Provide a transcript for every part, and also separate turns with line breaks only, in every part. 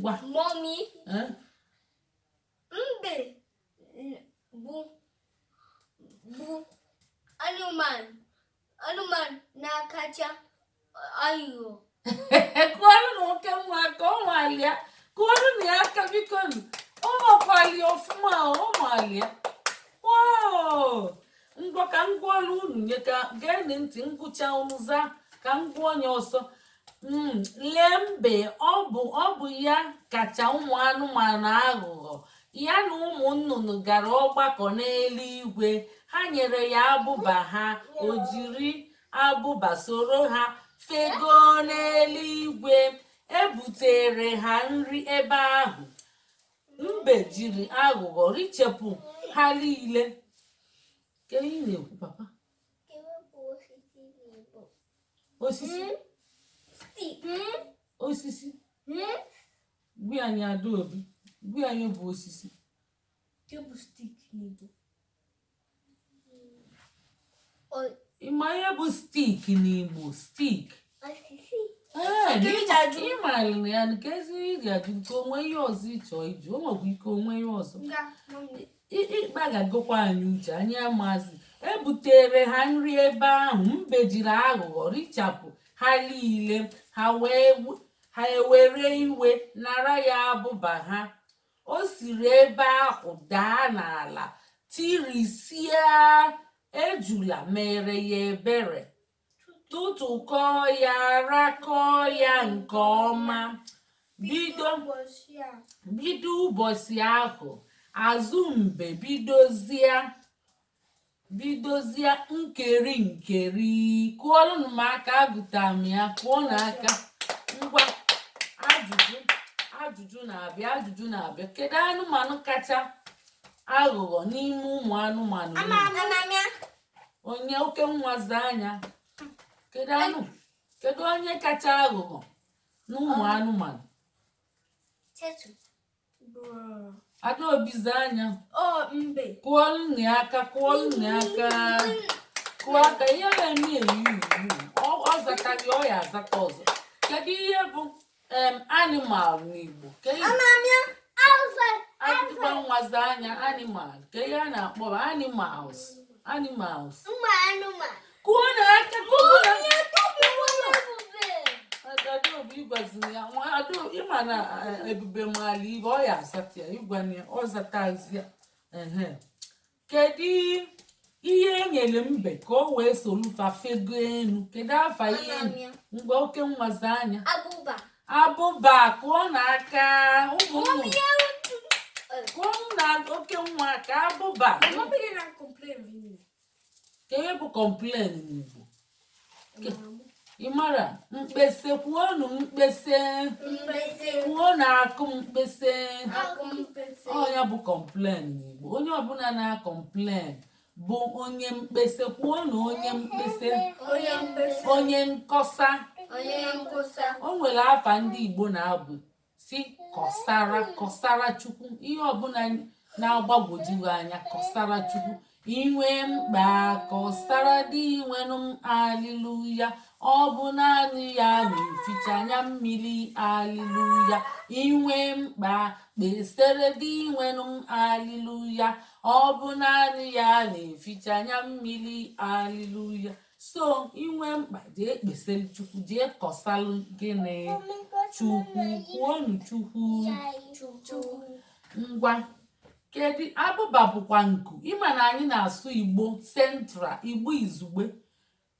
Ngwa.
Mommy,
Eh?
Mbe bụ anụmanụ na-akacha aghụghọ.
Kụọrọ na oke nwa aka, ọ nwalia. Kụọrọ na ya aka, biko nụ. Ọ makwalia ọfụma, ọ malia. Wow! Ngwa, ka m gụọrọ unu nye ka geenị ntị. Ngụcha unu zaa. Ka m gụọ onye ọsọ. Lee mbe, ọ bụ ya kacha ụmụ anụmanụ aghụghọ. Ya na ụmụ nnụnụ gara ọgbakọ n'eluigwe. Ha nyere ya abụba ha, o jiri abụba soro ha fego n'eluigwe. Ebutere ha nri ebe ahụ, mbe jiri aghụghọ richepụ ha niile. Ke ihe ị na-ekwu, papa? Osisi? Osisi. Gwa anyị, Adaobi, gwa anyị bụ osisi.
Bụ stick n'Igbo.
Ị ma ihe bụ stick n'Igbo? Stick.
Osisi.
Ee.
Nke iji ajụ.
Ịmalị na ya nke ezi ihe ị ga-ajụ nke onwe ihe ọzọ ịchọ ịjụ. O nwekwa ike onwe ihe ọzọ. Ịkpagagokwa anyị uche anyị amazi. Ebutere ha nri ebe ahụ, mbe jiri aghụghọ richapụ ha niile. Ha wee ha ewere iwe nara ya abụba ha. O siri ebe ahụ daa n'ala tirisia. Ejula mere ya ebere, tụtụkọọ ya, rakọọ ya nke ọma. Bido
Ụbọchị a.
Bido ụbọchị ahụ, azụ mbe bidozie nkeri nkeri. Kụọlụnụ m aka, agụta m ya. Kụọ n'aka. Ngwa, ajụjụ, ajụjụ na-abịa, ajụjụ na-abịa. Kedu anụmanụ kacha aghụghọ n'ime ụmụ anụmanụ niile?
Amamịa.
Onye oke nwa, zaa anya. Kedu onye kacha aghụghọ n'ụmụ anụmanụ?
Turtle.
Adaobi, zaa anya.
Ọ mbe.
Kụọlụ nna ya aka, kụọlụ nna ya aka, kụọ aka. Ihe na-eme eyi iwu, ọ zataghị, ọ ya azata ọzọ. Kedu ihe bụ animal n'Igbo? Kedu?
Amamịa. Alfa.
Agịdịgba nwa, zaa anya. Animal, ka ihe a na-akpọ animals, animals?
Ụmụ anụmanụ.
Kụọ na aka, kụọ na
Ebube.
Adaobi, ịgwaziri ya nwa ịma na Ebube maala ihe ọ ya azata ya. Ịgwana ya, ọ zatazi ya. Ehe, kedu ihe e nyere mbe ka o wee solufa fego enu? Kedu afa ihe?
Amamịa.
Ngwa, oke nwa, zaa anya.
Abụba.
Abụba. Kụọ n'aka, ụmụ nnụnụ. Kụọ na oke nwa ka abụba. Ka ihe bụ complain n'Igbo? Ị mara mkpese? Kwuonu mkpese.
Mkpese.
Kwuo na akụ mkpese.
Akụ mkpese.
Ọ ya bụ complain n'Igbo. Onye ọbụla na-complain bụ onye mkpese. Kwuo na onye mkpese.
Onye mkpese.
Onye nkọsa.
Onye nkwụsa.
O nwere afa ndị Igbo na-abụ si kọsara, kọsara Chukwu. Ihe ọbụla na-agbagwoju gị anya, kọsara Chukwu. Inwe mkpa, kọsara dị inwenụ m. Aliluya! Ọ bụ naanị ya na-eficha anya mmiri. Aliluya! Inwe mkpa, kpesere dị inwenụ m. Aliluya! Ọ bụ naanị ya na-eficha anya mmiri. Aliluya! So inwe mkpa, jee kpesara Chukwu, jee kọsalụ gịnị? Chukwu. Kwuonu Chukwu.
Chukwu.
Ngwa, kedu abụba bụkwa nku? Ịma na anyị na-asụ Igbo Central, Igbo izugbe,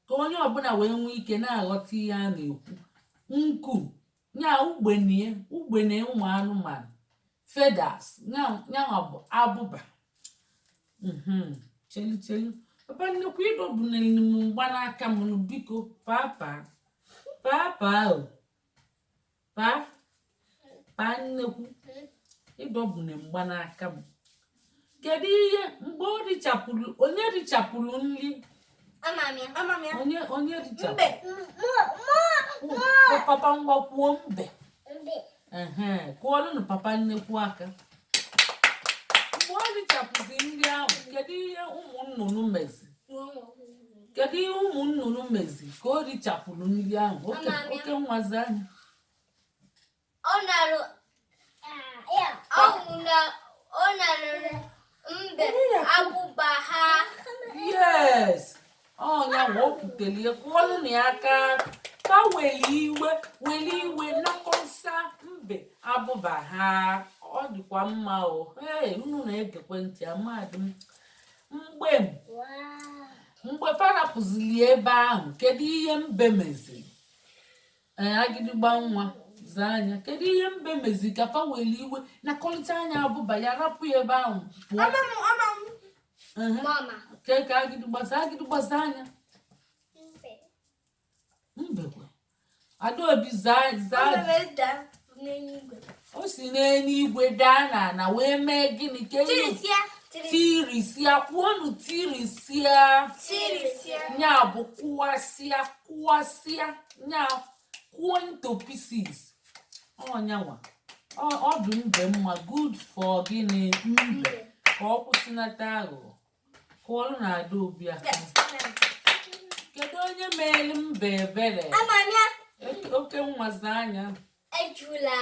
ka onye ọbụla wee nwee ike na-aghọta ihe a na-ekwu. Nku nya ugbenie, ugbene ụmụ anụmanụ, feathers, nyanwa bụ abụba. Chelu, chelu, papa nnukwu, ịdọbunelu m mgbanaka m nụ, biko. Papa, papa, o pa pa nnekwu, ịdọbune mgbanaka m. Kedu ihe mgbe o richapụrụ, onye richapụrụ nri?
Amamịa. Amamịa.
Onye, onye richapụrụ?
Mbe.
Papa, ngwa, kwuo mbe.
Mbe.
Ehe, kụọlụnụ papa nnekwu aka. Mgbe ọ richapụzi nri ahụ, kedu ihe ụmụ nnụnụ mezi? Kedu ihe ụmụ nnụnụ mezi ka o richapụrụ nri ahụ? Oke
Amamịa.
oke nwazi anya.
Ọ narụ Ọ narị mbe abụba ha.
Yes, ọnya nwa o kwutere ya. Kụọlụ na ya aka. Ka weli iwe, weli iwe nakọsa mbe abụba ha. Ọ dịkwa mma o. Ee, unu na-egekwe ntị amadị m. Mgbe farapụzili ebe ahụ, kedu ihe mbe meziri? Ee, agịdịgba nwa, zaa anya, kedu ihe mbe meziri ka fa weli iwe nakọlịta anya abụba ya, rapụ ya ebe ahụ pụọ?
Ama m, ama m.
Ehe.
Mama.
Ke ka agịdịgba zaa, agịdịgba zaa anya.
Mbe.
Mbekwe adaobi, zaa, zaa.
Mbe wee daa n'eluigwe.
O si n'eluigwe daa n'ala wee mee gịnị ka ihe?
Tirisia.
Tirisia. Kwuonu, tirisia.
Tirisia.
Nya bụ kụwasịa, kụwasịa, nya kụọ into pieces. Ọnyanwa ọ dị mbe mma. Good for gịnị? Mbe, ka ọ kwụsịnata aghụghọ. Kụọlụ na adaobi aka. Kedu onye meelu mbe ebere?
Ama m ya.
Oke nwa, zaa anya.
Ejula.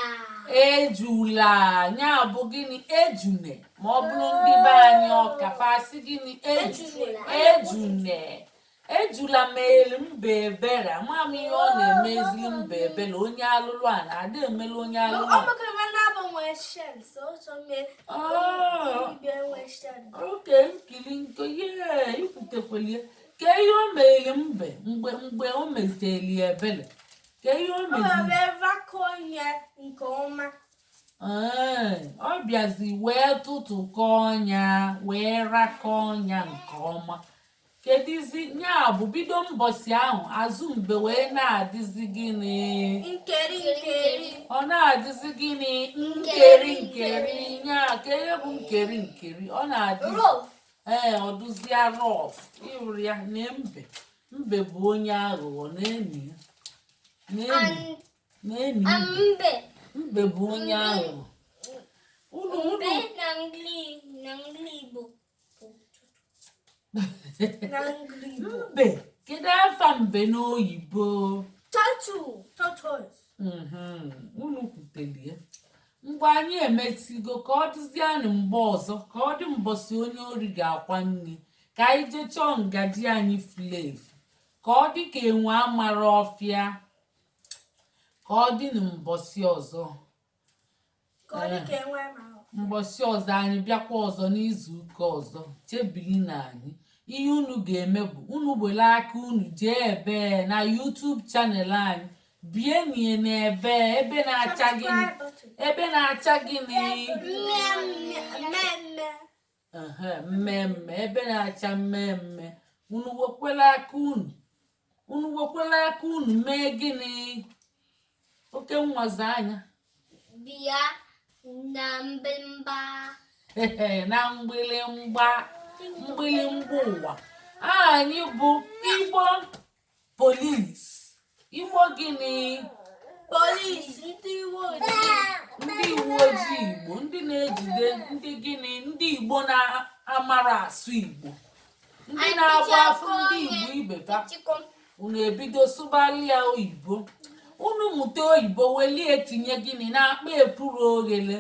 Ejula. Nya bụ gịnị? Ejune. Ma ọ bụrụ ndị be anyị ọka fasị gịnị? Eju.
Ejula.
Ejune, ejula meelu mbe ebere. Ama m ihe ọ na-emezili mbe ebere. Onye alụlụ a na-ada emelu onye alụlụ
Ọ
a.
maka na na-abụ nwee shell, so ọ mee
Oh.
ibe nwee shell.
Oke nkiri nke ye ikwutekwelie ka ihe o meeli mbe mgbe o meteli ebere, ka ihe o
Ọ
meziri?
wee rakọọ ihe nke ọma.
Ee, ọ bịazi wee tụtụkọ ọnya, wee rakọ ọnya nke ọma. Kedizi nya bụ bido mbọsị ahụ, azụ mbe wee na-adịzi gịnị?
Nkeri nkeri.
Ọ na-adịzi gịnị? Nkeri nkeri. Nya ka ihe bụ nkeri nkeri, ọ na-adịzi
Rough.
Ee, ọ dụzia rough. Ịhụrụ ya na mbe, mbe bụ onye aghụghọ na-enyi ya na-enyi
And
na-enyi mbe.
Mbe.
Mbe bụ onye aghụghọ. Unu unu
Mbe na ngli Igbo. Na ngli Igbo.
Mbe, kedu afa mbe n'oyibo?
Turtle. Tortoise.
Unu kwutelie. Mgbe anyị emesigo, ka ọ dịzianụ mgbe ọzọ, ka ọ dị mbọsị onye ori ga-akwa nri, ka anyị jee chọọ ngaji anyị furu efu, ka ọ dị ka enwe amara ọfịa. Ka ọ dị na mbọsị ọzọ.
Ka ọ dị ka enwe ma
Mbọsị ọzọ anyị bịakwa ọzọ n'izu ụka ọzọ. Chebili na anyị, ihe unu ga-eme bụ unu were aka unu jee ebe na YouTube channel anyị, bienie n'ebe ebe na-acha gịnị?
Subscribe button.
Ebe na-acha gịnị?
Mmemme.
Ehe, mmemme, ebe na-acha mmemme. Unu wekwela aka unu, unu wekwela aka unu mee gịnị? Oke nwazi anya.
Bịa na mbemba.
Na mgbịlịmgba, mgbịlịmgba ụwa anyị bụ Igbo Police. Igbo gịnị?
Police, ndị uwe ojii.
Ndị uwe ojii Igbo, ndị na-ejide ndị gịnị? Ndị Igbo na-amara asụ Igbo, ndị na-agba afọ ndị Igbo ibe fa. Unu ebido sụbalị ya oyibo. Unu mụta oyibo, welie tinye gịnị na-akpa epuru oghele.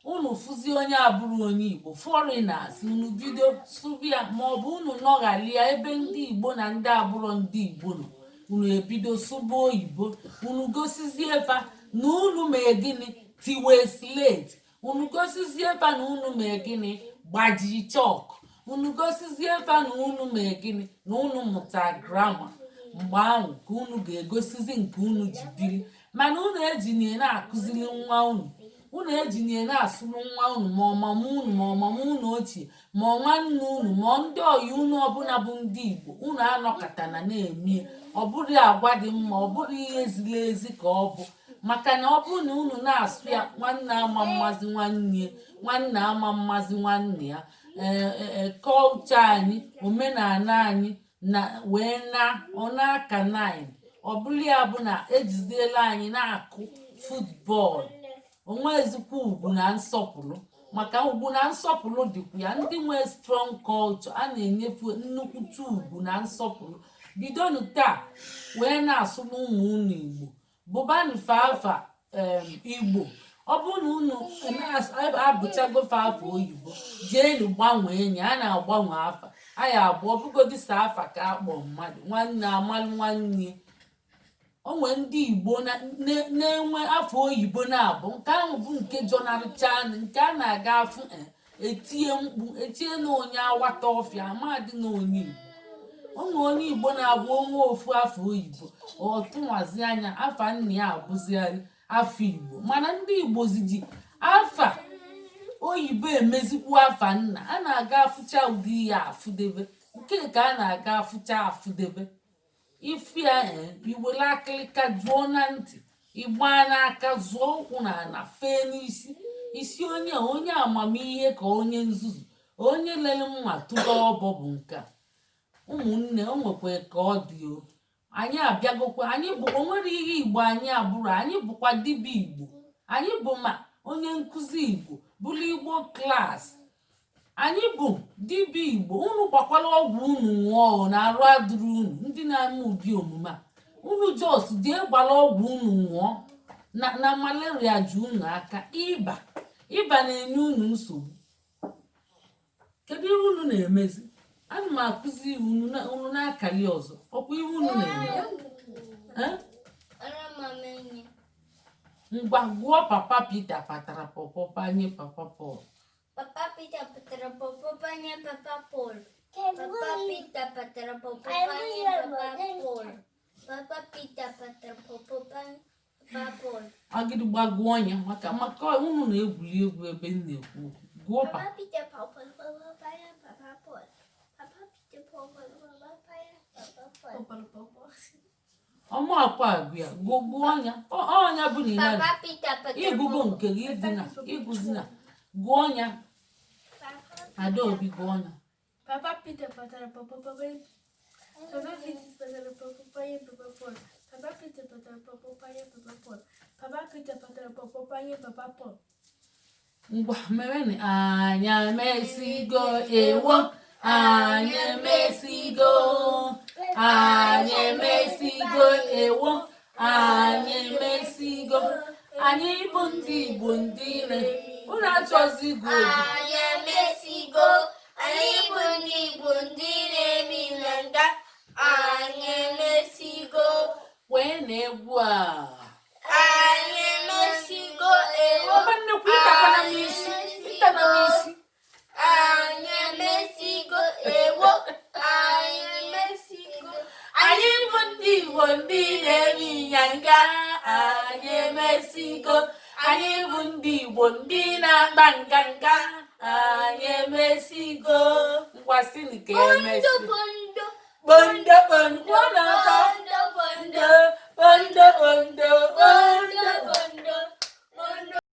Unu fụzi onye abụrụ onye Igbo, foreigners, unu bido sụbịa, maọbụ unu nọghalịa ebe ndị Igbo na ndị abụrọ ndị Igbo nọ, unu ebido sụba oyibo. Unu gosizie fa na unu mee gịnị? Tiwe slate. Unu gosizie fa na unu mee gịnị? Gbaji chalk. Unu gosizie fa na unu mee gịnị? Na unu mụta grammar. Mgbe ahụ ka unu ga-egosizi nke unu ji biri. Mana unu ejinie na-akụziri nwa unu, unu ejinie na-asụrụ nwa unu, ma ọmama unu, ma ọmama unu ochie, ma nwanne unu, ma ndị ọyị unu ọbụla bụ ndị Igbo, unu anọkọtana na-emie. Ọ bụrụ agwa dị mma, ọ bụrụ ihe ziri ezi ka ọ bụ, maka na ọ bụrụ na unu na-asụ ya, nwanne ama mmazi nwanne ya, nwanne ama mmazi nwanne ya. Ee, kọlchọ anyị, omenala anyị na wee na ọ na-aka 9. Ọ bụrụ ya bụ na ejiziela anyị na-akụ football, onwezikwa ugwu na nsọpụrụ, maka ugwu na nsọpụrụ dịkwa ya. Ndị nwee strong culture a na-enyefe nnukwute ugwu na nsọpụrụ. Bidonu taa wee na-asụrụ ụmụ unu Igbo, bụbanụ afa Igbo. Ọ bụrụ na unu abụchago fa afa oyibo, jeenu gbanwee ya. A na-agbanwe afa anyị abụọ, bụgodi sa afa ka akpọ mmadụ nwanne amalụ nwanne. O nwee ndị Igbo na-enwe afọ oyibo na-abụ nke ahụ bụ nke jọnarịcha, nke a na-aga afụ, etie mkpu echie na onye awata ọfịa amadị na onye Igbo. Onwe onye Igbo na-abụ onwe ofu afọ oyibo, ọtụnwazi anya afa nna ya abụziarị afọ Igbo. Mana ndị Igbo ziji afa oyibo emezikwu afa nna. A na-aga afụcha ụdị ihe afụdebe nke ka a na-aga afụcha afụdebe ifu ya. Iwere akịlịka jụọ na ntị, ịgba n'aka, zụọ ụkwụ na ana, fee n'isi isi onye a, onye amamihe ka onye nzuzu, onye lere mma tụba ọbọ bụ nke a. Ụmụnne, o nwekwa ka ọ dị o. Anyị abịagokwa. Anyị bụ onwere ihe Igbo anyị abụrụ. Anyị bụkwa dibịa Igbo, anyị bụ ma onye nkụzi Igbo, bụrụ Igbo Class. Anyị bụ dibịa Igbo. Unu gbakwala ọgwụ unu ṅụọ o, na arụ adịrị unu. Ndị na-eme ụdị omume a, unu just jee gbara ọgwụ unu ṅụọ na malaria ji unu aka, ịba ịba na-enye unu nsogbu. Kedu ihe unu na-emezi? Ana m akụzi ihe unu unu na-akali ọzọ. Ọkwa ihe unu na-eme? Eh?
Ara mama enyi.
Ngwa, gụọ: "Papa Peter patara pọpọ panye Papa Paul."
Papa Peter patara pọpọ panye Papa Paul. Papa Peter patara pọpọ panye Papa Paul. Papa Peter patara pọpọ panye Papa Paul.
Agịdịgba, gụọ ya maka unu na-egwuri egwu ebe m na-ekwu okwu. Gụọ pa.
Papa Peter pọpọ pọpọ panye Papa Paul. Papa Peter pọpọ pọpọ panye Papa Paul.
Ọmụ akwa agụ ya. Gụọ, gụọ ya. Ọnya bụ na ị na
Papa Peter patara
ịgụgo
pọpọ.
nke gị ịdịna ịgụzina. Gụọ ya, Adaobi, gụọ ya.
Papa Peter patara pọpọ papa. Papa Peter patara pọpọ panye Papa Paul. Papa Peter patara pọpọ panye Papa Paul. Papa Peter patara pọpọ panye Papa Paul.
Ngwa, merenụ. Anyị emesigo, ewo, anyị emesigo, anyị emesigo, ewo, anyị emesigo. Anyị bụ ndị Igbo, ndị ire unu achọzi ịgụ egwu.
Anyị emesigo, anyị bụ ndị Igbo, ndị na-eme nga. Anyị emesigo.
Kwee na egwu a.
Anyị emesigo, ewo.
Ọba nnekwu, ịtakwana m isi, ịtana m isi.
Anyị emesigo, ewo. Anyị emesigo.
Anyị bụ ndị Igbo, ndị na-eme ịnyanga. Anyị emesigo. Anyị bụ ndị Igbo, ndị na-akpa nganga. Anyị emesigo. Ngwa, sịnụ ka emesi.
Ndụ bụ